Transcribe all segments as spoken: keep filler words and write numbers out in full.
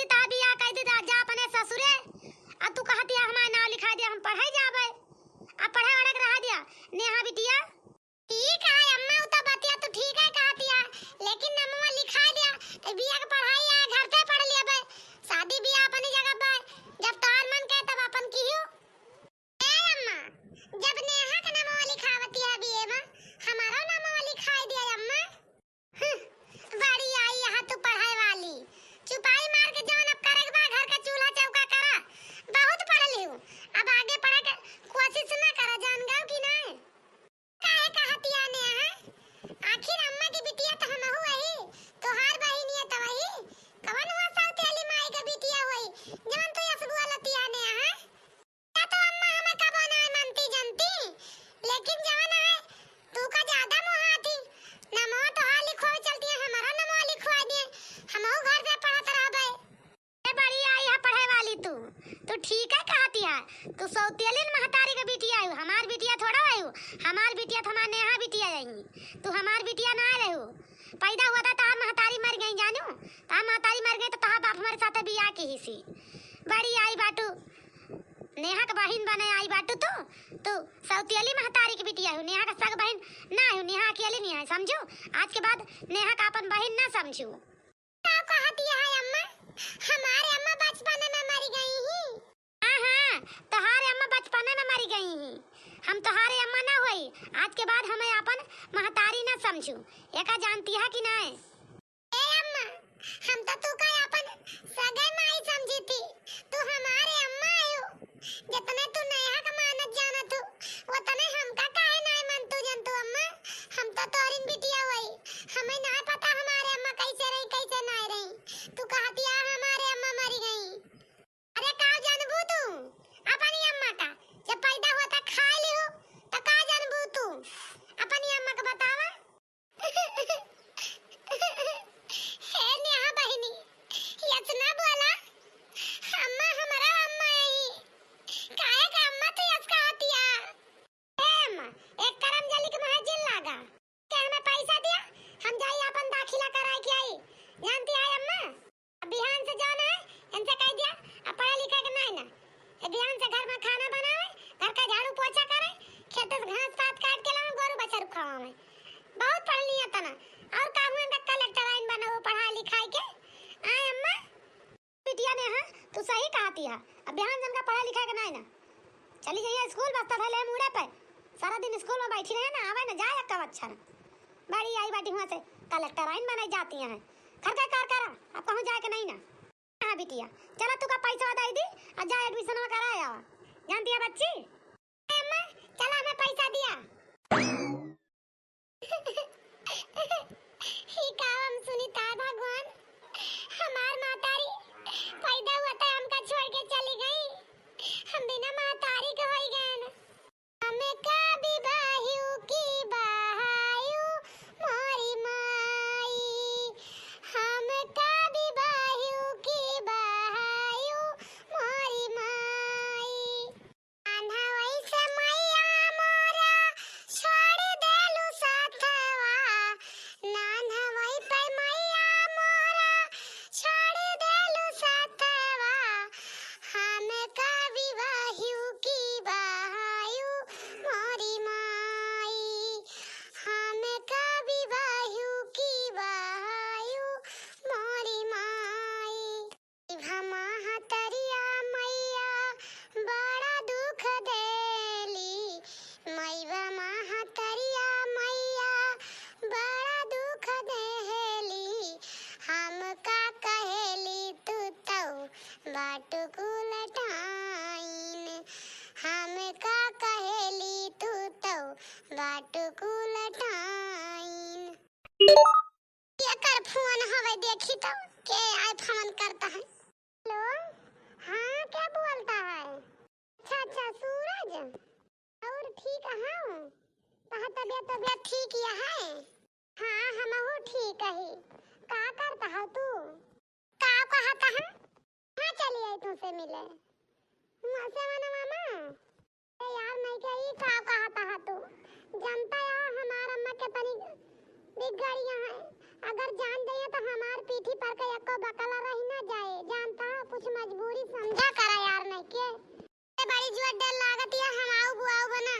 ता बियाह कइ दे, जा, जा अपने ससुरे। आ तू कहतिया हमार नाव लिखा दिया, हम पढ़ाई जाबे। आ पढ़े वढ़े के रहा दिया, नेहा बिटिया। ठीक है अम्मा, उ तो बतिया तू ठीक है कहतिया, लेकिन नमवा लिखा दिया, तो बिया के पढ़ाई आ घर पे पढ़ लिया बे। शादी बियाह अपनी जगह बे, जब तोहार मन के तब अपन किहू। ए अम्मा, जब नेहा के नमवा लिखावतिया बिये में, हमारो नमवा लिखाई दिया अम्मा। हम्म, बड़ी आई यहाँ तू पढ़ाई वाली। चुपाई मार के जौन अब करे के बा, घर का चूल्हा चौका करा। बहुत पढ़ लिहू, अब आगे पढ़े के कोशिश ना करा, जान गऊ कि नहीं? काहे कहतिया नेहा? आखिर अम्मा की बिटिया तो हमहू वही, तोहार बहिनिया तो वही। कवन हुआ सौतेली माई के बिटिया हुई, जवन तू यस बोलतिया नेहा? या तो अम्मा हमें कबो ना मानती जनती, लेकिन जवन है तू का ज्यादा मोहाती। नमो तोहार लिखवावे चलती है, हमारा नमो लिखवा दिए, हमहू घर पे पढ़त रहबे। ए बड़ी आई है पढ़े वाली तू, तू ठीक है कहतिया, तू सौतेलिन महतारी के बिटिया आयु, हमार बिटिया थोड़ा आयु, हमार बिटिया तो हमार नेहा बिटिया आई, तू हमार बिटिया ना रहू। पैदा हुआ था तहार महतारी मर गई जानू, तहार महतारी मर गई तो तहार बाप हमारे साथ बियाह की ही सी। बड़ी आई बाटू, नेहा के बहिन बने आई बाटू तू, तू सौतेली महतारी के बिटिया हूँ, नेहा के सग बहिन ना हूँ, नेहा अकेली नहीं है, समझू? आज के बाद नेहा का अपन बहिन ना समझू। का कहतिया है अम्मा? हमारे अम्मा बचपन में मर गई ही। हाँ, हाँ, तोहारे अम्मा बचपन में मर गई ही। हम तोहारे अम्मा ना होई, आज के बाद हमें अपन महतारी ना समझू। एका जानती है कि नहीं? ए अम्मा, हम तो तू का अपन सगे माई समझी थी, तू हमारे अम्मा आयो। जितने तू नेहा का मानत जानत हो, उतने हमका काहे नाय मानतू जनतू अम्मा? हम तो तोरिन बिटिया हुई, हमें ना पता हमारे अम्मा कैसे रही, कैसे नाय रही। तू कहतिया हमारे अम्मा मरी गई। अरे का जानबू तू अपनी अम्मा का? जब पैदा हुआ था खा लियो, तो का जानबू तू अपनी अम्मा का बतावा? हे नेहा बहिनी, यस ना बोला, अम्मा हमारा अम्मा है। काहे का अम्मा तू यस कहतिया? ए अम्मा, एक करम जली के मुँहे जिन लागा। के हमें पैसा दिया, हम जाई अपन दाखिला कराए के आई। जानती है अम्मा, अब बिहान से जाना है, इनसे कह दिया, अब पढ़ा लिखा के नहीं ना। ए बिहान से घर में खाना बनावे, घर का झाड़ू पोछा करे, खेत से घास पात काट के लावे, गोरू बछरू खवावे। बहुत पढ़ लिया तना, और का हुआ इनका कलेक्टर आइन बनाओ पढ़ा लिखाई के। आए अम्मा, बिटिया नेहा, तू सही कहती है। अब बिहान जन का पढ़ा लिखा के नाई ना। चली जाइए स्कूल, बस्ता धइले मूड़े पे। सारा दिन स्कूल में बैठी रहे ना, आवे ना, जाए एक्का अक्षर। बड़ी आई बाटी हुआ से कलेक्टर आइन बनाई जाती हैं। घर का कार करा, अब कहूँ जाए के नहीं ना। हाँ बिटिया, चला तू का पैसा दे दी, और जा एडमिशन करा आवा। जानती है बच्ची? अम्मा, चला हमें पैसा दिया। ही का हम सुनी ता भगवान, हमार महतारी पैदा हुआ था, हमका छोड़ के चली गई, हम बिना महतारी के होई गए न। हमका बिबाहियो की बहायो मोरी माई, हमका बिबाहियो की बहायो मोरी माई। नान्हवई से मैया मोरा छोड़ देलु साथवा, नान्हवई पे मैया मोरा छोड़ देलु साथवा, हमका बिबाहियो की बहायो मोरी माई, हमका बिबाहियो की बहायो मोरी माई। मैवा महतरिया मैया बड़ा दुख देली, मैवा महतरिया मैया बड़ा दुख देली, हमका कहेली तू तौ बाटू कुलटाइन, हमका कहेली तू तौ बाटू कुलटाइन। एकर फोन हवे, देखी तो के आए फोन करता है। हेलो, हाँ, क्या बोलता है? अच्छा, अच्छा, सूरज, और ठीक है? तहाँ तबियत, तबियत ठीक या है? हाँ, हमहू ठीक है। का करता है तू? का कहता है? हाँ, चली आई तुमसे मिले। हुआ से मना मामा। ए यार, नहीं क्या ई का कहता है तू? जनता यार, हमार अम्मा के तनी बिगड़िया है। अगर जान जाइए तो हमार पीठी पर के एको बकला रही ना जाए, जान जो डर लागत या हम आऊ बुआऊ बना,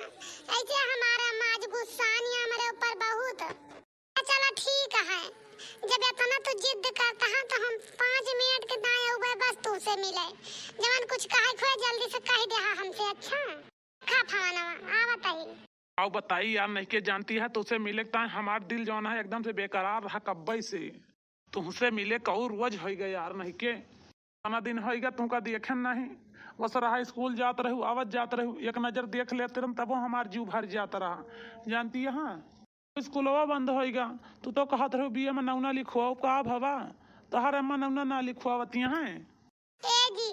ऐसे हमारा माज गुस्सानी हमरे ऊपर बहुत। चला ठीक है, जब इतना तू जिद करता है तो हम पाँच मिनट के दाएं उबे बस तू से मिले, जवन कुछ कहे खोए जल्दी से कह दे हा हमसे। अच्छा खा फवानवा, आवत ही। आओ बताई यार, नहीं के जानती है, तुझसे मिले के ताई हमार दिल जौन है एकदम से बेकरार रहा कब्बे से। तुहसे मिले कऊ रोज होइगा यार, नहीं के। इतना दिन होइगा तुमका देखे नहीं। बस रहा स्कूल जात रहू, आवत जात रहू, एक नजर देख लेते रहन, तबो हमार जीव भर जात रहा। जानती है, स्कूलवा बंद होइगा, तू तो कहत रहू बीए में नौना लिखवाओ, का भवा? तोहर अम्मा नौना ना लिखवावती हैं। ए जी,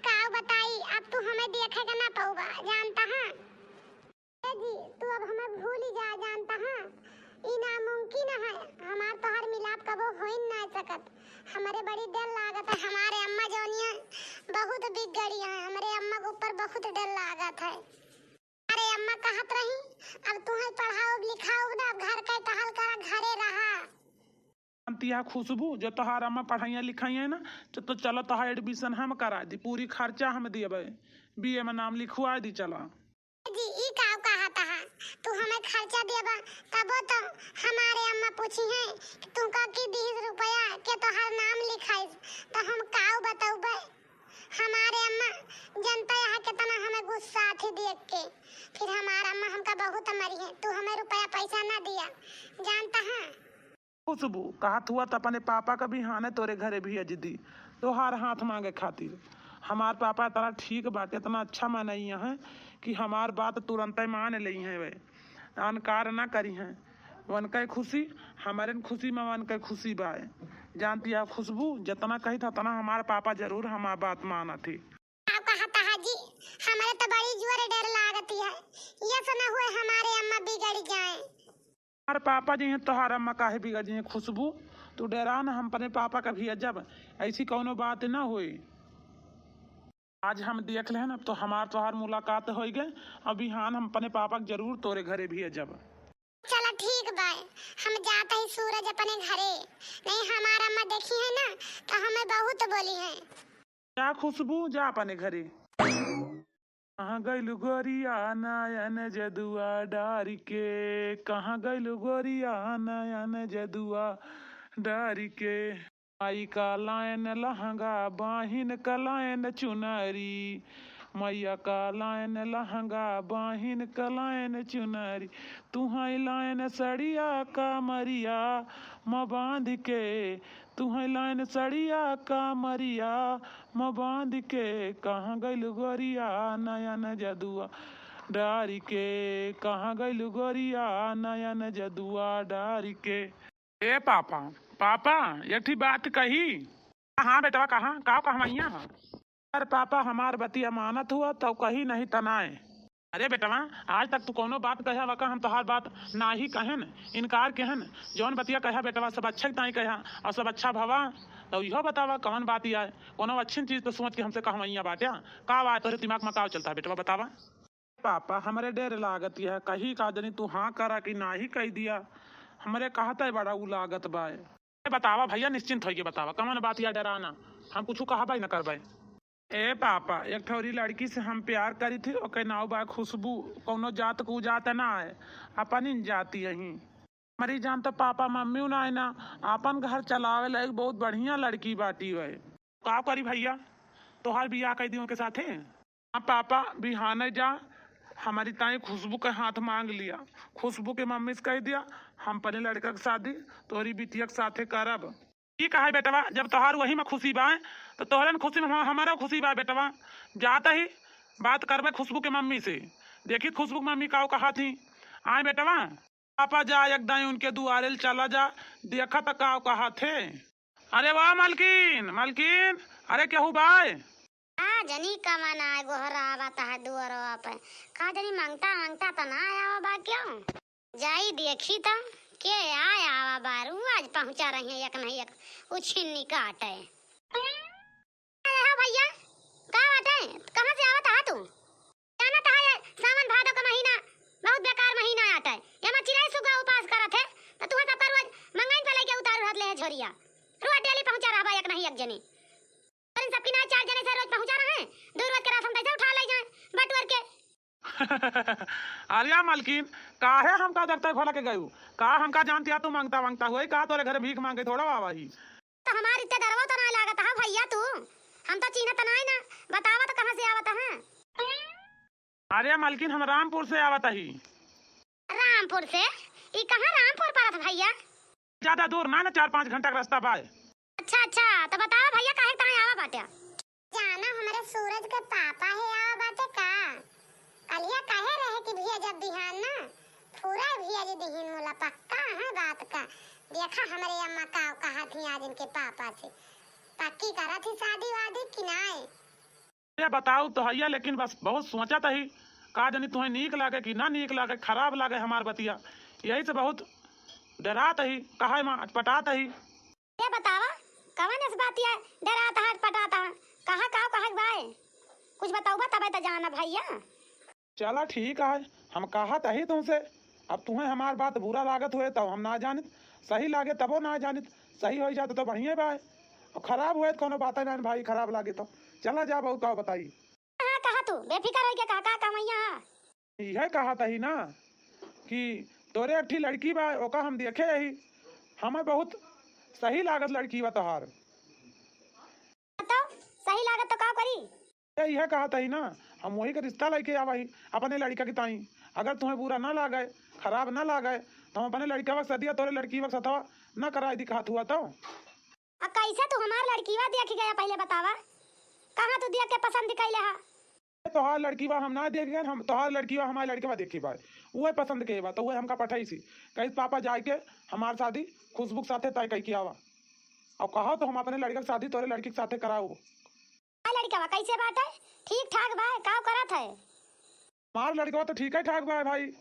का बताई, अब तू हमें देखे के ना पऊबा, जानता है। ए जी, तू अब हमें भूल ही जा, जानता है, ई नामुमकिन है, हमार तोहार मिलाप कबो होइन ना सकत। हमरे बड़ी डर लागत है, हमारे अम्मा जौनिया बहुत बिगड़ी है, हमरे अम्मा के ऊपर बहुत डर लागत है। अरे अम्मा कहत रही, अब तू है पढ़ाओ लिखाओ ना, अब घर के टहल कर घरे रहा। जानती है खुशबू, जो तोहार अम्मा पढ़ाइया लिखाइया है ना, तो, तो चलो तोहार एडमिशन हम करा दी, पूरी खर्चा हम देबे, बीए में नाम लिखवा दी, चला। जी, ई का कहत हा? तू हमें खर्चा देबा, तबो तो हमारे अम्मा पूछी है कि तू का की दीस रुपया के तोहार नाम लिखाइस, तो हम काऊ बतौबे? हमारे अम्मा जनता यहाँ कितना हमें गुस्सा थी देख के, फिर हमारा अम्मा हमका बहुत मरी है। तू हमें रुपया पैसा ना दिया, जानता है। खुशबू, कहत हुआ त अपने पापा का बिहाने तोरे घरे भेज दी, तोहार हाथ मांगे खातिर। हमार पापा इतना ठीक बाटे, इतना अच्छा मनई है कि हमार बात तुरंते मान लेई हैं वे, अनकार ना करी हैं। वनके खुशी, हमारे खुशी में वनके खुशी बाए। जानती है खुशबू, जितना कही था उतना हमार पापा जरूर हमार बात मानत ही। का कहत हा जी, हमारे तो बड़ी जोर डर लागती है, ये तो ना हुए हमारे अम्मा बिगड़ जाए। हमार पापा जी हैं, तोहार अम्मा काहे बिगड़ जी हैं खुशबू? तू डरा ना, हम अपने पापा का भेजब, ऐसी कौनो बात ना होई। आज हम देख लेहन, अब तो हमार तोहार मुलाकात होई गए। अब बिहान हम अपने पापा के जरूर तोरे घरे भेजब। चला ठीक बाय, हम जात ही सूरज अपने घरे, नहीं हमार अम्मा देखी है ना तो हमें बहुत बोली है। जा खुशबू, जा अपने घरे। कहाँ गइलू गोरिया नयन जदुआ डारि के, कहाँ गइलू गोरिया नयन जदुआ डारि के। माई का लायन लहंगा, बाहिन का लायन चुनरी, मैया का लायन लहंगा, बाहिन का लायन चुनरी, तुहई लायन सड़िया कमरिया म बांधि के, तुहई लायन सड़िया कमरिया म बांधि के, कहाँ गइलू गोरिया नयन जदुआ डारि के, कहाँ गइलू गोरिया नयन जदुआ डारि के। ए पापा, पापा, एक ठी बात कही। हाँ बेटवा, कहा, का कहवइया ह? अरे पापा, हमार बतिया मानत हुआ तउ कही नहीं तनाए। अरे बेटवा, आज तक तू कौनो बात कहे हवा का, हम तोहार बात नाही कहेन, इनकार केहन। जौन बतिया कहा बेटवा, सब अच्छा ताई कहा और सब अच्छा भवा। तउ इहो बतावा कौन बात आए, कौनो अच्छी चीज तो सोच के हमसे कहवइया बाट्या। का बात तोहरे दिमाग में का चलता है बेटवा, बतावा। पापा, हमरे डेर लागत है, कही का जनी तू हाँ करा कि नाही कहि दिया, हमरे कहते बड़ा उ लागत बा। ए, बतावा भइया, निश्चिंत होइके बतावा, कवन बात या डराना, हम कुछु कहबे न करबे। ए पापा, एक ठौरी लड़की से हम प्यार करी थी, ओके नाव बा खुशबू, कौनो जात को जात ना है, अपनी जाति यही। हमारी जान तो पापा मम्मी ना है ना, आपन घर चलावे लायक बहुत बढ़िया लड़की बाटी है। का करी भइया, तोहार बियाह कइ दी ओके साथे। हाँ पापा, बिहाने जा, हमारी ताई खुशबू के हाथ मांग लिया। खुशबू के मम्मी से कहि दिया, हम अपने लड़का के शादी तोहरी बिटिया के साथे करब। ठीक है बेटवा, जब तोहार वही में खुशी बा, तो तोहरे न खुशी में हम-, हमारा खुशी बा बेटवा। जात ही बात करबे खुशबू के मम्मी से, देखी खुशबू के मम्मी काव कहा थी। आए बेटवा, पापा जा एक दाई उनके दुआरे ल चला जा, देखा त काव कहा थे। अरे वाह मलकिन, मलकिन, अरे केहू बाय? का जनी कवन आए गोहरावत है दुअरवा पे। का जनी मंगता मंगता त ना आवा बा क्यों? जाई देखी त के आए आवा बारू, आज पहुँचा रही है एक नहीं एक उछिन्नी काटे। अरे हाँ भइया, का बात है? कहाँ से आवत हा तू? जानत हा ये सावन भादो का महीना बहुत बेकार महीना आटे। एमा चिरई सुग्गा उपास करत है, त तुहा सबका रोज मंगइन पे लइके उतारू रहत ले है झोरिया। रोज डेली पहुँचा रहबा एक नहीं एक जनी। और इन सबकी ना चार जने से रोज पहुँचा रहे, दू रोज के राशन कैसे उठा ले जाए? बटुअर अरे मलकिन, काहे हमका देखते भोला के गयू? का हमका जानतिया तू मांगता मांगता हुए? का तोरे घरे भीख मांगे थोड़ा आवा ही? तो हमार इत्ते डरवा तो ना लागत हा भैया तू? हम तो चीन्हत नाई ना। बतावा तो कहाँ से आवत हा? अरे मलकिन, हम रामपुर से आवत ही। रामपुर से? ई कहाँ रामपुर पड़त भैया? ज्यादा दूर ना, ना, चार पाँच घंटा का रास्ता बाय। अच्छा, अच्छा, तो बतावा भैया काहे तहाँ आवा बाटे? जाना हमरे सूरज के पापा हे आवा बाटे का? कलिया कहे रहे कि भेजब बिहान ना, पूरा भेज दिहिन मोला, पक्का है बात का। देखा हमरे अम्मा का कहा थी आज इनके पापा से, पक्की करा थी शादी वादी कि नाय? ये बताऊ तो हैया, लेकिन बस बहुत सोचत ही, का जानी तुहें नीक लागे कि ना नीक लागे, खराब लागे हमार बतिया, यही से बहुत डरात ही, कहे मा अटपटात ही। ये बतावा, कवन इस बात ये डरात हा, अटपटात हा? कहा, काव कहा बाय? कुछ बताउबा तबे त जाना भैया। चला ठीक है, हम कहत ही तुमसे, अब तुम्हें हमार बात बुरा लागत हुए तब हम ना जानित, सही लागे तबो ना जानित, सही हो जात तो बढ़िया बाय, और खराब हुए तो कोनो बात है ना भाई, खराब लागे तो। चला जा बहू, का बताई? हाँ, कहा तू, बेफिकर होइके कहा, का कमैया हा? इहे कहत ही ना कि तोरे एक ठी लड़की बा, ओका हम देखे ही, हमें बहुत सही लागत लड़की बा तोहार। तो सही लागत तो का करी? ए, इहे कहत ही ना, हम वही के रिश्ता लइके आवा ही अपने लड़का के ताई। अगर तुम्हें बुरा ना लागे, खराब ना लागे, तो हम अपने लड़का के सदिया तोरे लड़की के सथवा ना कराई दी कहत हुआ तो। आ कैसे तू हमार लड़कीवा देख गया पहले बतावा? कहाँ तू देख के पसंद कैले हा? तोहार लड़कीवा हम ना देख गए, हम तोहार लड़कीवा हमार लड़कवा देखी बा, उहे पसंद के बा, तो उहे हमका पठाई सी। कही पापा जाए के हमार शादी खुशबू के साथे तय कई के आवा। और कहा तो हम अपने लड़का के शादी तोरे लड़की के साथे कराऊ। आ लड़कवा कैसे बाटे? ठीक ठाक बा, का करत है? हमार लड़कवा तो ठीक है ठाक बा भाई,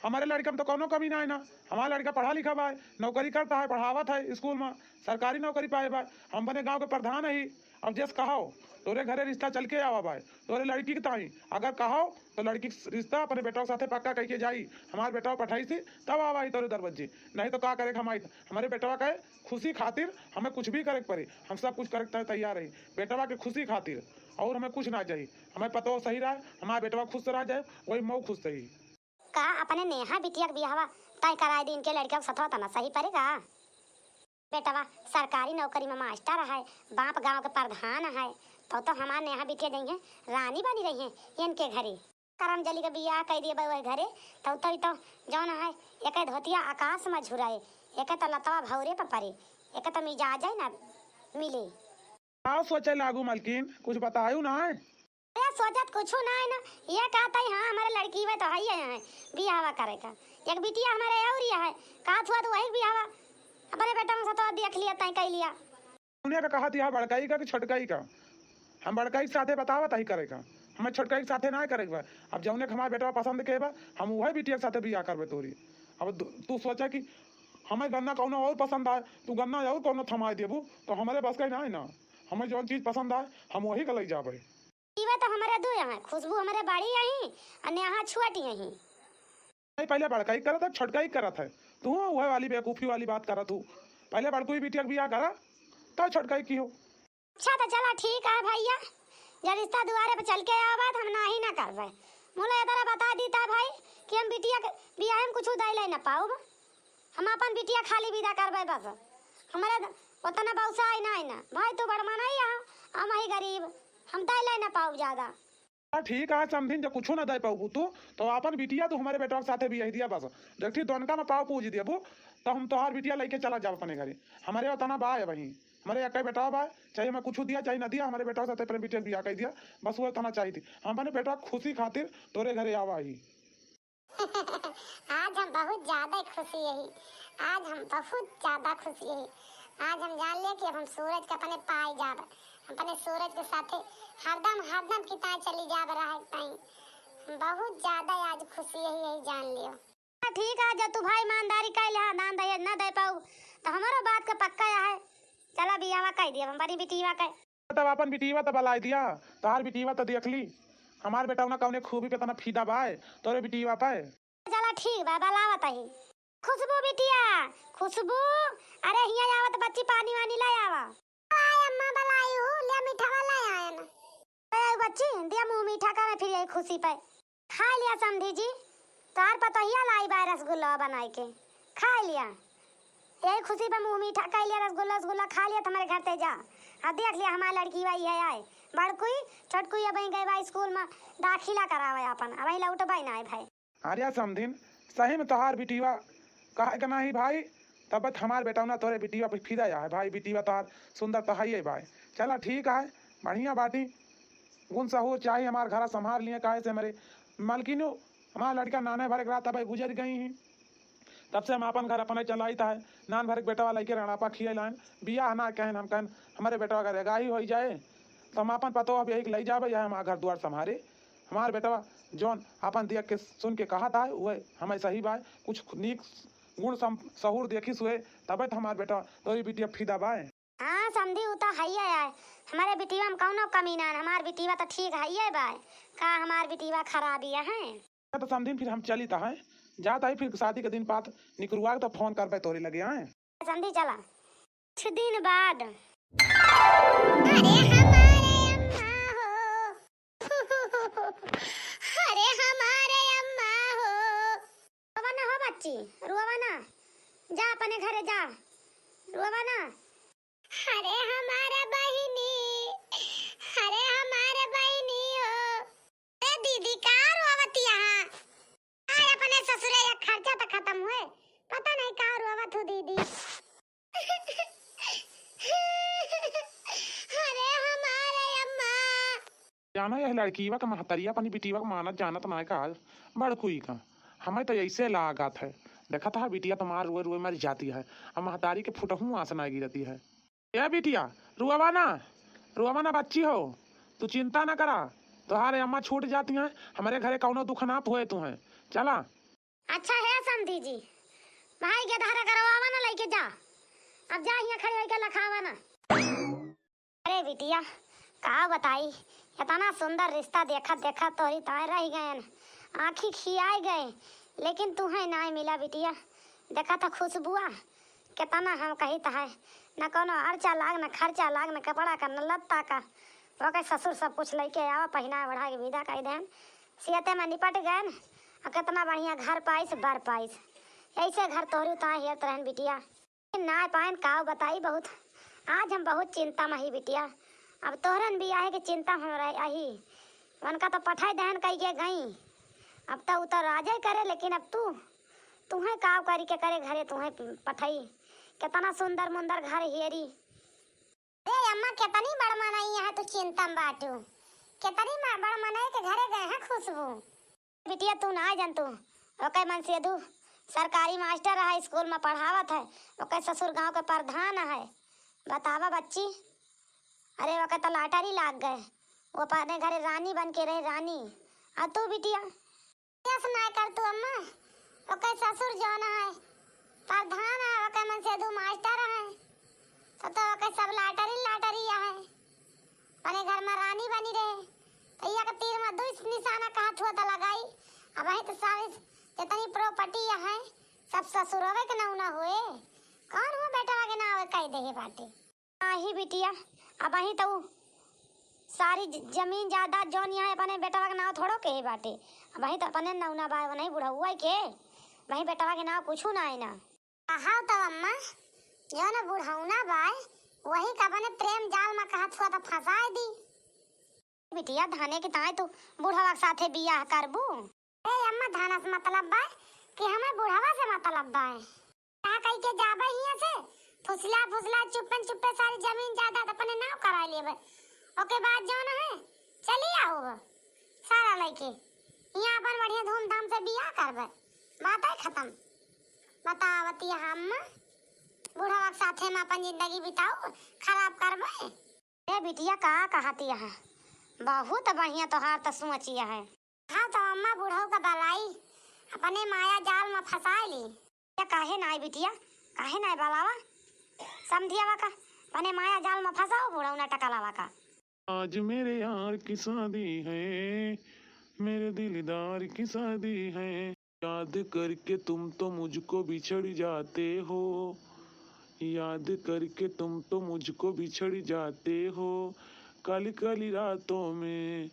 हमारे लड़का में तो कोनो कमी ना है ना। हमार लड़का पढ़ा लिखा बा, नौकरी करता है, पढ़ावत है स्कूल में, सरकारी नौकरी पाए बा। हम अपने गांव के प्रधान है। अब जस कहो तोरे घरे रिश्ता चल के आवा बा तोरे लड़की के ताई, अगर कहो तो लड़की के रिश्ता अपने बेटा के साथे पक्का कई के जाई। हमार बेटा पठाई से तब आवा ही तोरे दरवाजे, नहीं तो का करे हम आई? हमारे बेटवा के खुशी खातिर हमें कुछ भी करे के पड़े, हम सब कुछ करे के तैयार है बेटवा के खुशी खातिर, और हमें कुछ ना चाहिए। हमें पतो सही रहे, हमारा बेटवा खुश रह जाए, वही मऊ खुश रही। का अपने नेहा बिटिया के बियाहवा तय कराए दी इनके लड़का के सथवा तना सही पड़ेगा? बेटवा सरकारी नौकरी में मास्टर है, बाप गांव के प्रधान है, तो तो हमार नेहा बिटिया जइहे रानी बनी रही है इनके घरे। करम जली के बियाह कई दिए बा वही घरे, तो तो, तो जौन है एक धोतिया आकाश में झुराए, एक तो लतवा भौरे पर पड़े, एक तो मिजाज है ना मिले। का सोचे लागू मलकिन, कुछ बतायू ना है? अरे सोचत कुछ ना है ना, ये कहता है हाँ हमारे लड़की में तो है ही है बियाहवा करे का, एक बिटिया हमारे और ही है, का हुआ तो वही बियाहवा अपने बेटा में से तो देख लिया तय कई लिया। उन्हें का कहा थी हाँ बड़काई का कि छोटकाई का? हम बड़काई के साथे बतावा तही करे का, हमें छोटकाई के साथे ना करे के बा। अब जौने के हमारे बेटवा पसंद के बा हम वही बिटिया के साथे बियाह करबे तोरी। अब दु-, तू सोचा कि हमें गन्ना कौनो और पसंद आए, तू गन्ना और कौनो थमाए देबू तो हमारे बस का ही ना है ना। हमें जौन चीज पसंद आए हम वही का ले जाबे। इवे तो हमारे दो यहाँ, खुशबू हमारे बड़ी यही, और नेहा छोटी यही। नहीं, पहले बड़काई करत है, छोटकाई करत है। तू वह वाली बेवकूफी वाली बात करत हूँ। पहले बड़कुई बिटिया के बियाह करा, तब छोटकाई की हो। अच्छा तो चला ठीक है भैया, जब रिश्ता दुआरे पे चल के आवा बात हम ना ही ना करबे। मुला इधर बता दी था भाई कि हम बिटिया के बियाह में कुछ उदाई ले ना पाऊब। हम अपन बिटिया खाली विदा करबे बस। हमारे उतना बौसा आई ना, आई ना। भाई तू बड़ मनई है, हम ही गरीब, हम दे ले ना पाऊब ज्यादा। हाँ, ठीक है समधिन, जब कुछो ना दे पाऊबू तू, तो अपन बिटिया तू हमारे बेटवा के साथे बियाह दिया बस। देखी दोनका में पाँव पूज देबू, तो हम तोहार बिटिया लेके चला जाब अपने घरे। हमारे उतना बा है वहीं, हमारे एक बेटवा बा, चाहे हमें कुछ दिया चाहे ना दिया, हमारे बेटवा के साथे अपने बिटिया के बियाह कर दिया, बस वो उतना चाहिए थी। हम अपने बेटवा के खुशी खातिर तोरे घरे आवा ही। आज हम बहुत ज्यादा खुशी यही, आज हम बहुत ज्यादा खुशी यही। आज हम जान लिया कि अब हम सूरज के अपने पाए जाब, अपने सूरज के साथे हरदम, हरदम की ताई चली जाब रहे ताई। हम बहुत ज्यादा आज खुशी यही, यही जान लियो। ठीक है, जब तू भाई ईमानदारी कैले हा, दान दहेज न दे पाऊ, तो हमारो बात का पक्का है। चला बियाहवा कह दिया, हम बड़ी बिटिया के। तब अपन बिटिया तो बलाई दिया, तोहार बिटिया तो देख ली, हमार बेटवा ना कौने खूबी पे तना फीदा बाय, तोरे बिटिया पे। चला ठीक बा, बलावत ही। खुशबू बिटिया, खुशबू, अरे हिया आवत बच्ची, पानी वानी ले आवा। आय अम्मा बलाई हूँ, ले मीठा वाला आया ना। ए बच्ची, दिया मुँह मीठा करे फिर यही खुशी पे। खाइ लिया समधी जी, तोहार पतोहिया लाई बाय रसगुल्ला बनाइ के, खाइ लिया। यही खुसी पे मुँह मीठा कइ लिया, रसगुल्ला, रसगुल्ला खाइ लिया, त हमरे घर ते जा। अब देख लिया, हमार लड़की वही है आए, बड़कुई, छोटकुई अबहीं गए बा स्कूल मा दाखिला करावे आपन, अबहीं लौटबइ नाहीं भाई। अरे समधिन, सही में तोहार बिटिया कहे के नाहीं भाई, तब हमार बेटौना तोरे बिटिया पे फिदा है भाई, बिटिया तोहार सुंदर तो है ही भाई। चला ठीक है, बढ़िया बाटी, गुण सहूर चाही हमार घरा संभार लिए, काहे से हमरे मलकिनो हमार लड़का नाने भरे के रात अबे गुजर गई ही, तब से हम आपन घर अपने चलाइत है। नान भरे के बेटवा लइके रड़ापा खिए लाइन, बियाह ना कहन हम कहन हमरे बेटवा का रेगाही होइ जाए, तो हम आपन पतोह अब यही के लइ जाबे, यह हमार घर दुआर संभारे। हमार बेटवा जौन आपन देख के सुन के कहत आए, उहे हमें सही बाय। कुछ नीक गुण सम-, सहूर देखिस हुए, तबे तो हमार बेटवा तोरी बिटिया फिदा बाय। हाँ समधी, उ तो हइये आय। हमरे बिटिया में कौनो कमी ना, हमार बिटिया तो ठीक हइये बाय। का हमार बिटिया खराबी है? तो समधिन फिर हम चलित है, जात है, फिर शादी के दिन पात निकरुआ के तो फोन करबे तोरे लगे आए। समधी चला। कुछ दिन बाद। अरे हमारे अम्मा हो, अरे हमारे अम्मा हो। रोवा ना हो बच्ची, रोवा ना, जा अपने घरे जा, रोवा ना। अरे हमारे बहिनी, अरे हमारे बहिनी हो। ए दीदी, का रोवत यहाँ? आय अपने ससुरे, या खर्चा तो खतम हुए, पता नहीं का रोवत हूँ दीदी। अरे हमारे अम्मा। जाना यह लड़कीवा का महतरिया अपनी बिटिया का मानत जानत ना का, बड़कुई का। हमें तो ऐसे लागत है, देखत है बिटिया तुम्हार रोए रोए मर जाती है, अब महतारी के फुटहू आँस ना गिरती है। ए बिटिया, रुआवा ना, रुआवा ना बच्ची हो, तू चिंता ना करा, तोहार अम्मा छूट जाती हैं, हमरे घरे कौनो दुख ना होए तुहें। चला। अच्छा हे समधी जी, भाई के धारा करवावा ना लइके जा, अब जा हियाँ खड़ी होइके लखावा ना। अरे बिटिया, का बताई, इतना सुंदर रिश्ता देखत देखत तोहरी ताए रह गयन, आँखी खियाए गए, लेकिन तुहें नाय मिला बिटिया। देखा था खुशबुआ, कितना हम कहित है, न कौनो अर्चा लाग, न खर्चा लाग, न कपड़ा का, न लत्ता का। ओके ससुर सब कुछ लइके आवा, पहिना ओढ़ा के विदा कइ देन, सियते में निपट गयन, और कितना बढ़िया घर पाइस, बर पाइस। ऐसे घर तोहरी ताए हेरत रहन बिटिया। नाय पाएन काव बताई बहुत, आज हम बहुत चिंता में ही बिटिया। अब तोहरन बियाहे के चिंता हमरा अही, उनका तो पठाई दहन कई के गई, अब तो उतर राजे करे, लेकिन अब तू, तुहें काव करी के करे घरे तुहें पठाई, कितना सुंदर मुंदर घर हेरी। अरे अम्मा, कितनी बड़ मनई है तू चिंता में बाटू, कितनी म-, बड़ मनई के घरे गए हैं खुशबू। बिटिया, तू ना जन तू, ओके मनसेधु सरकारी मास्टर है, स्कूल में पढ़ावत है, ओके ससुर गांव के प्रधान है। बतावा बच्ची, अरे ओके तो लाटरी लाग गए, वो अपने घरे रानी बन के रहे, रानी। और तू बिटिया? यस ना कर तू अम्मा, ओके ससुर जौन है प्रधान है, ओके मनसेधु मास्टर है, तो, तो ओके सब लाटरी लाटरी है। अपने घर में रानी बनी रहे, भैया के तीर में दुई निशाना कहा छुआ था लगाई। अब वही तो सारी जितनी प्रॉपर्टी है सब ससुरवे के नाव ना हुए, कौन हो बेटवा के नाव कह दे बाटे। नाही बिटिया, अब वही तो सारी ज-, जमीन जायदाद जौन यहाँ अपने बेटवा के नाव थोड़ो के बाटे, अब वही तो अपने नाव ना बा, नहीं बुढ़ौआ के, वही बेटवा के नाव कुछ ना है ना। कहा तो अम्मा, जौन बुढ़ौना बाय, वही का अपने प्रेम जाल में कहा छुआ तो फंसाए दी। बिटिया, धाने के ताय तू बुढ़वा के साथे बियाह करबू? ए अम्मा, धाना से मतलब बाय कि हमें बुढ़वा से मतलब बाय? का कही के जाबे हियां से, फुसला फुसला चुप्पन चुप्पे सारी जमीन जायदाद अपने नाव करा लेबे, ओके बाद जौन है चली आओ सारा लइके यहाँ अपन बढ़िया धूमधाम से बियाह करबे, बात है खत्म। बतावती हम बुढ़वा के साथे में अपन जिंदगी बिताऊ, खराब करबे। ए बिटिया, का कहती है? बहुत बढ़िया तोहार तो सोचिया है। हाँ तो अम्मा, बुढ़ऊ का बलाई अपने माया जाल में फंसा ली। या काहे ना आई बिटिया, काहे ना आई बलावा? समधियावा का अपने माया जाल में फंसाओ, बुढ़ऊ ना टकलावा का। आज मेरे यार की शादी है, मेरे दिलदार की शादी है। याद करके तुम तो मुझको बिछड़ जाते हो, याद करके तुम तो मुझको बिछड़ जाते हो। काली काली रातों में,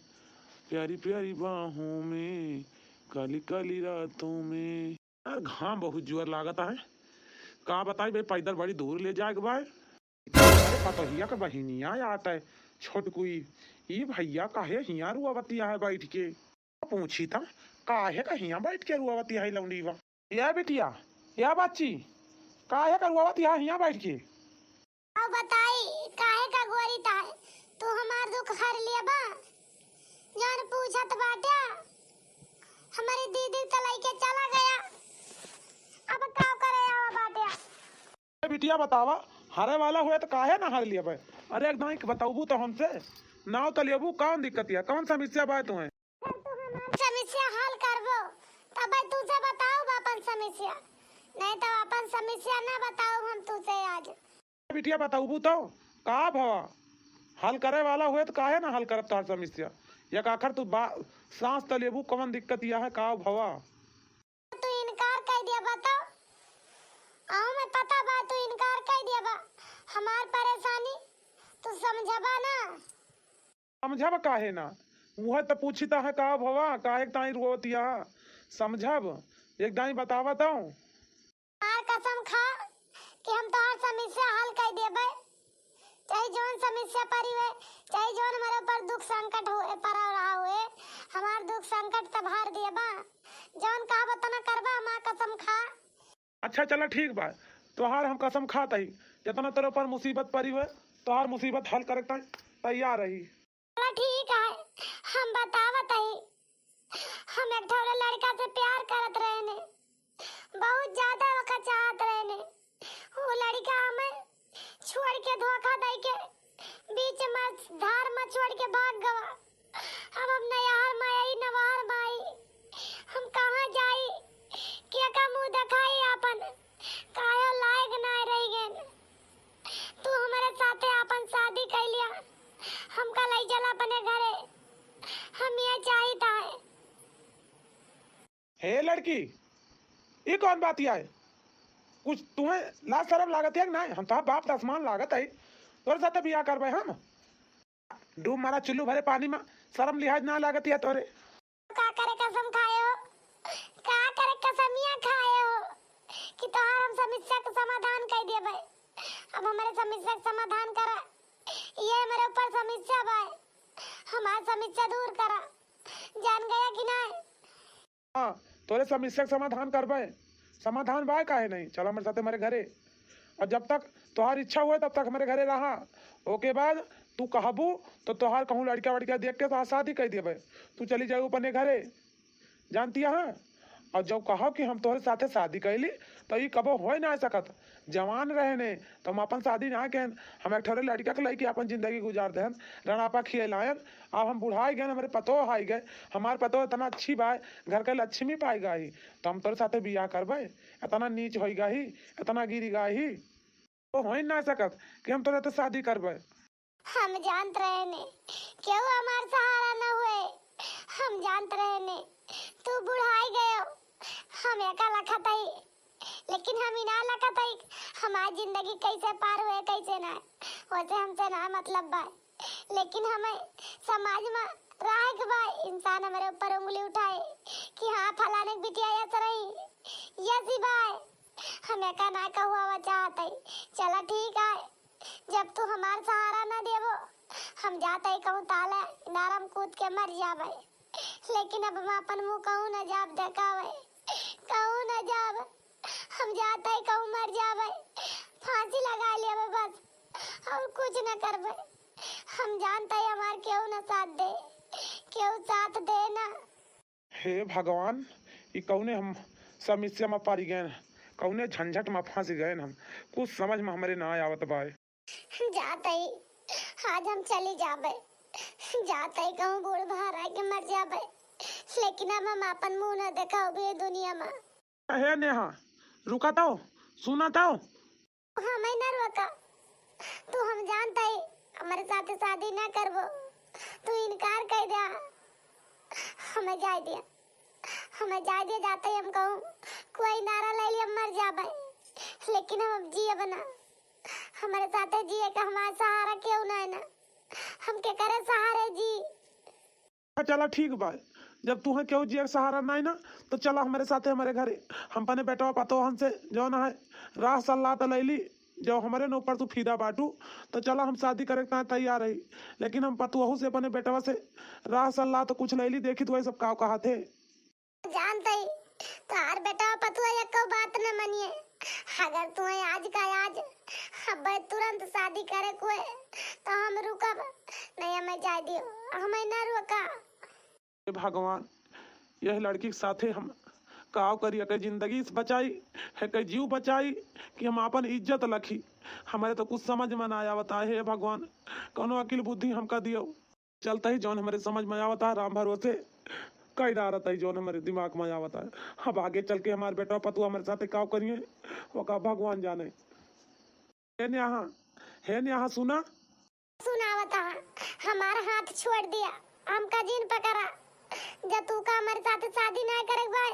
प्यारी प्यारी बाहों में, काली काली रातों में। यार, घाम बहुत जोर लागत है। का बताई बे, पैदल बड़ी दूर ले जाए के बा। अरे, पतोहिया के बहिनिया आत है, छोटकुई। ई भैया काहे हियाँ रुआवतिया है बैठ के? पूछी था, काहे का हियाँ बैठ के रुआवतिया है लौंडीवा? या बिटिया, या बच्ची, काहे का रुआवतिया है हियाँ बैठ के? अब बताई, काहे का गोरी ताई, तू हमार दुख हर लिया बा? जान पूछत बाट्या, हमारी दीदी तो लइके चला गया, अब का करे आवा बाट्या? ए बिटिया बतावा, हरे वाला हुए तो काहे ना हर लिया बे? अरे एक दाई बताऊबू तो हमसे, नाव तो लेबू, कौन दिक्कत है, कौन समस्या बा तुम्हें? जब तू हमार समस्या हल करबो, तब तुझे बताऊब अपन समस्या, नहीं तो अपन समस्या ना बताऊब हम तुझे आज। बिटिया बताऊबू तो का भवा? हल करे वाला हुए तो काहे ना हल करब तोहार समस्या? एक आखर तू बा-, सांस त लेबू, कवन दिक्कत यह है का भवा? तू इनकार कर दिया बताओ, अहू में पता बा तू इनकार कर दिया बा, हमार परेशानी तू समझबा ना। समझब काहे ना? उहे त पूछित है का भवा, काहे के ताई रोवतिया? समझब, एक दाई बतावा तो। हमार कसम खा कि हम तोहार समस्या हल कर देबे, चाहे जौन समस्या परी हुए, चाहे जौन हमारे ऊपर दुख संकट हुए, पड़ा रहा हुए, हमार दुख संकट त भार देबा, जौन कहबा तना करबा, हमार कसम खा। अच्छा चला ठीक बा, तोहार हम कसम खात हई, जितना तोरे ऊपर मुसीबत परी हुए, तोहार मुसीबत हल करे के ताई तैयार रही। चला ठीक है, हम बतावत हई। हम एक ठो लड़का से प्यार करत रहेने, बहुत ज्यादा ओका चाहत रहेने। वो लड़का हमें छोड़ के, धोखा दे के, बीच में धार में छोड़ के भाग गवा। अब हम नैहर में आई, नवार में आई, हम कहाँ जाई, केका मुँह देखाई आपन, काहे लायक ना रह गए। तू हमारे साथे आपन शादी कर लिया, हमका ले चला अपने घरे, हम ये चाहित है। हे लड़की, ई कौन बात आए? कुछ तुम्हें लाज शरम लागत है कि नाहीं? हम तोहार बाप का असमान लागत है, तोरे साथे बियाह करबे हम। डूब मरा चुल्लू भरे पानी में, शरम लिहाज ना लागत है तोरे। का करे कसम खाए हो, का करे कसमिया खाए हो कि तोहार हम समस्या का समाधान कर देबे। अब हमारे समस्या का समाधान करा, ये हमारे ऊपर समस्या बा, हमार समस्या दूर करा, जान गया कि नाहीं? हाँ, तोरे समस्या के समाधान करबे। समाधान बा काहे नहीं? चला हमरे साथे हमरे घरे। और जब तक तोहार इच्छा हुए तब तक हमरे घरे रहा। ओके बाद तू कहबू तो तोहार कहूँ लड़का वड़का देख के तोहार शादी कर देबे। तू चली जाऊ अपने घरे। जानती है? और जब कहो कि हम तोहरे साथे शादी कैली तो ई कबो होए ना सकत। जवान रहेने तो हम अपन शादी ना कहन, हम एक ठोरे लड़का के लइके अपन जिंदगी गुजार देहन। रणापा खियलायन। अब हम बुढ़ाई गए, हमरे पतोह आई गए, हमार पतोह इतना अच्छी बाय, घर के लक्ष्मी पाई गई, तो हम तोरे साथे बियाह करबे? इतना नीच होई गई, इतना गिरी गई, तो हो ही ना सकत कि हम तोरे साथे शादी करबे। हम जानत रहेने केहू हमार सहारा न हुए, हम जानत रहेने तू बुढ़ाई गयो, हम एका लखत हई, लेकिन हम ई ना लखत हई हमार जिंदगी कैसे पार हुए कैसे ना, वैसे हमसे ना मतलब बा। लेकिन हमें समाज में रहे के बा, इंसान हमारे ऊपर उंगली उठाए कि हाँ फलाने के बिटिया यस रही, यस ही बा। हम एका ना कहुआवा चाहत हई। चला ठीक है, जब तू हमार सहारा ना देबो, हम जात हई कहूँ ताले इनारा में कूद के मर जाबे। लेकिन अब हम अपन मुँह कहूँ ना जाब देखावे, कहूँ ना जाब। हम जात हई कहूँ मर जाबे, फांसी लगा लेबे बस, और कुछ ना करबे। हम जानत हई हमार केहू ना साथ दे, केहू साथ दे ना। हे भगवान, ई कौने हम समस्या में पड़ गए, कौने झंझट में फंस गए हम, कुछ समझ में हमरे ना आवत बाय। जात हई, आज हम चली जाबे, जात हई कहूँ बूढ़ बहराए के मर जाबे, लेकिन अब हम अपन मुँह न देखाउबे दुनिया में। हे नेहा, रुका तो, सुना तो। हमें न रोका, तू हम जानत हई, हमरे साथे शादी न करबो, तू इनकार कर दिया, हमें जाए दिया, हमें जाए दिया, जात हई हम कहूँ कोई नारा ले लिया मर जाबे, लेकिन हम अब जियब ना, हमरे साथे जिए का हमार सहारा केहू ना है ना, हम केकरे सहारे जी। हाँ, चला ठीक बा, जब तुहे केहू जिए के सहारा नाई ना, तो चला हमरे साथे हमरे घरे। हम अपने बेटवा पतोहन से जौन है राह सलाह त लैली, जब हमरे न ऊपर तू फिदा बाटू, तो चला हम शादी करे के ताईं तैयार रही। लेकिन हम पतोहू से अपने बेटवा से राह सलाह तो कुछ लैली, देखी तो वही सब काव कहा थे। जानत ही तोहार बेटवा पतोहू एको बात न मनिए। अगर तुहे आज का आज अब तुरंत शादी करे के होए, तो हम रुकब, नहीं हमें जाए दियो, हमें न रोका। हे भगवान, यह लड़की के साथे हम काव करी, एकर जिंदगी से बचाई, एकर जीव बचाई कि हम आपन इज्जत लखी। हमरे तो कुछ समझ में ना आवत है, हे भगवान, कौनो अकिल बुद्धि हमका दियो। चलत ही जौन हमरे समझ में आवत है, राम भरोसे कई डारत ही जौन हमरे दिमाग में आवत है। अब आगे चल के हमार बेटवा पतोहू हमरे साथे काव करिए, ओका भगवान जाने। हे नेहा, हे नेहा, सुना। सुनावत हा, हमार हाथ छोड़ दिया, हमका जिन पकड़ा। जब तू का हमरे साथे शादी ना करे के बाय,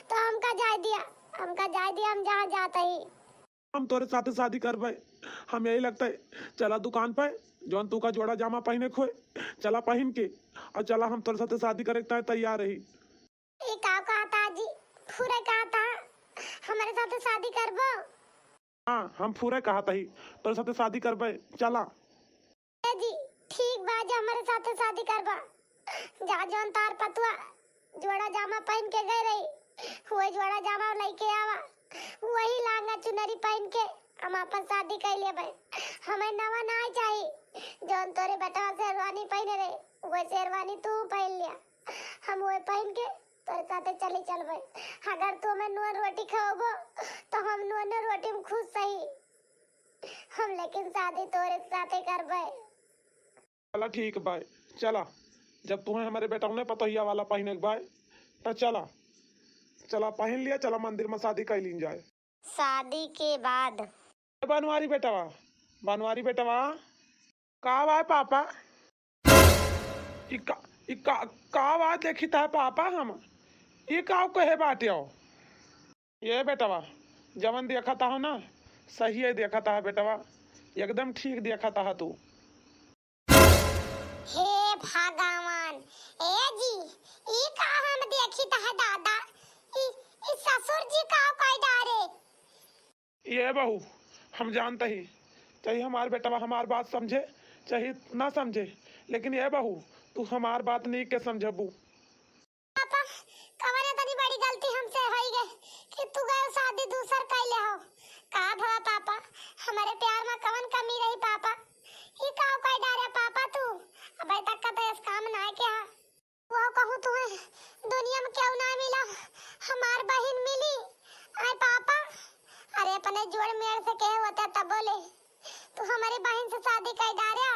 तो हमका जाए दिया, हमका जाए दिया, हम जहाँ जात ही। हम तोरे साथे शादी करबे, हम यही लगता है। चला दुकान पे जौन तू का जोड़ा जामा पहने के होए, चला पहन के, और चला हम तोरे साथे शादी करे के ताईं तैयार रही। ई का कहत हा जी? फुरे कहत हा हमरे साथे शादी करबो? हाँ, हम फुरे कहत ही, तोरे साथे शादी करबे, चला। ए जी, ठीक बा, जे हमरे साथे शादी करबा, जा जौन तोहार पतोहू जोड़ा जामा पहन के गए रही, वही जोड़ा जामा लइके आवा, वही लहंगा चुनरी पहन के हम आपन शादी कर लेबे। हमें नवा ना चाही, जौन तोरे बेटवा शेरवानी पहने रहे, वही शेरवानी तू पहन लिया। हम वही पहन के तोरे साथे चली चलबे। अगर तू हमें नून रोटी खवाबो, तो हम नून रोटी में खुश सही, हम लेकिन शादी तोरे साथे करबे। चला ठीक बाय, चला, जब तुहे हमरे बेटौने पतोहिया वाला पहिने के बाय, त चला, चला पहिन लिया, चला मंदिर में शादी कइ लीन जाए। शादी के बाद। ए बनवारी बेटवा, बनवारी बेटवा, का बाय पापा? ई का, ई का, का बाय देखित है पापा हम? ई का कहे बाटे हो? ये बेटवा, जवन देखत हो ना, सही है देखत है बेटवा, एकदम ठीक देखत है तू। हे भगवान, ए जी, ई का हम देखित है दादा? ई, ई ससुर जी का कइ डारे? ये बहू, हम जानत ही, चाहे हमार बेटवा हमार बात समझे, चाहे ना समझे, लेकिन ये बहू, तू हमार बात नीक के समझबू। पापा, कवन इतनी बड़ी गलती हमसे होई गई कि तू गए शादी दूसर कइले हो? का भवा पापा, हमरे प्यार में कवन कमी रही पापा? ई का कइ डारे पापा तू? अबे तक का तो इस काम ना किया। वो कहूँ तुम्हें दुनिया में क्यों ना मिला, हमार बहिन मिली। आय पापा, अरे अपने जोड़ मेड़ से कहे होते तब बोले, तू हमारे बहिन से शादी कइ डारे।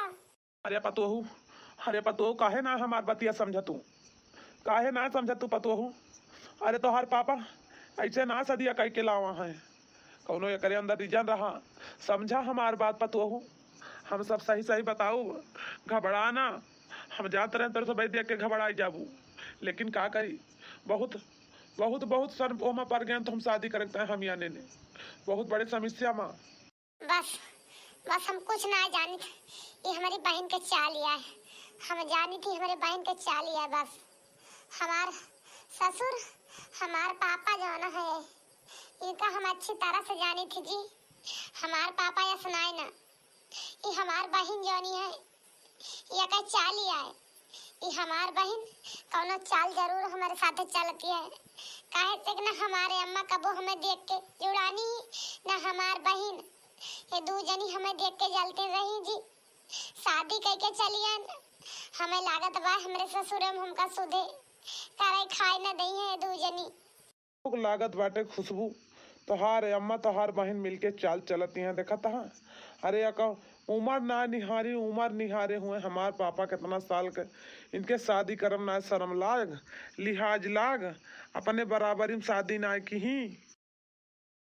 अरे पतोहू, अरे पतोहू, काहे ना हमार बतिया समझतू? काहे ना समझतू पतोहू? अरे तोहार पापा ऐसे ना सदिया कइ के लावा है, कौनो एकरे अंदर reason रहा। समझा हमार बात पतोहू, हम सब सही सही बताऊ, घबरा ना। हम जात रहे तोरे सब देख के घबराई जाबू, लेकिन का करी, बहुत बहुत बहुत शर्म ओमा पड़ गए तो हम शादी करते हैं हम याने ने बहुत बड़े समस्या में। बस, बस हम कुछ ना जानित। ये हमारी बहिन के चाल या है। हम जानित ही हमारी बहिन के चाल या है बस। हमार ससुर, हमार पापा जौन है, इनका हम अच्छी तरह से जानित ही जी। हमार पापा या सुनाए ना, ये हमार बहिन जौनी है, ये का चाल या है। ई हमार बहिन कौनो चाल जरूर हमारे साथे चलती है, काहे से कि ना हमारे अम्मा कबो हमें देख के जुड़ानी, ना हमार बहिन, ये दू जनी हमें देख के जलते रही जी। शादी कइके चलियन, हमें लागत बा हमरे ससुरे में हमका सुधे करे खाए न दई है ये दू जनी। लोग लागत बाटे खुशबू, तोहार अम्मा तोहार बहिन मिलके चाल चलत यहाँ देखत हा। अरे अका उमर ना निहारी, उमर निहारे हुए हमार पापा कितना साल के, इनके शादी करम ना शर्म लाग, लिहाज लाग, अपने बराबरी में शादी ना किही।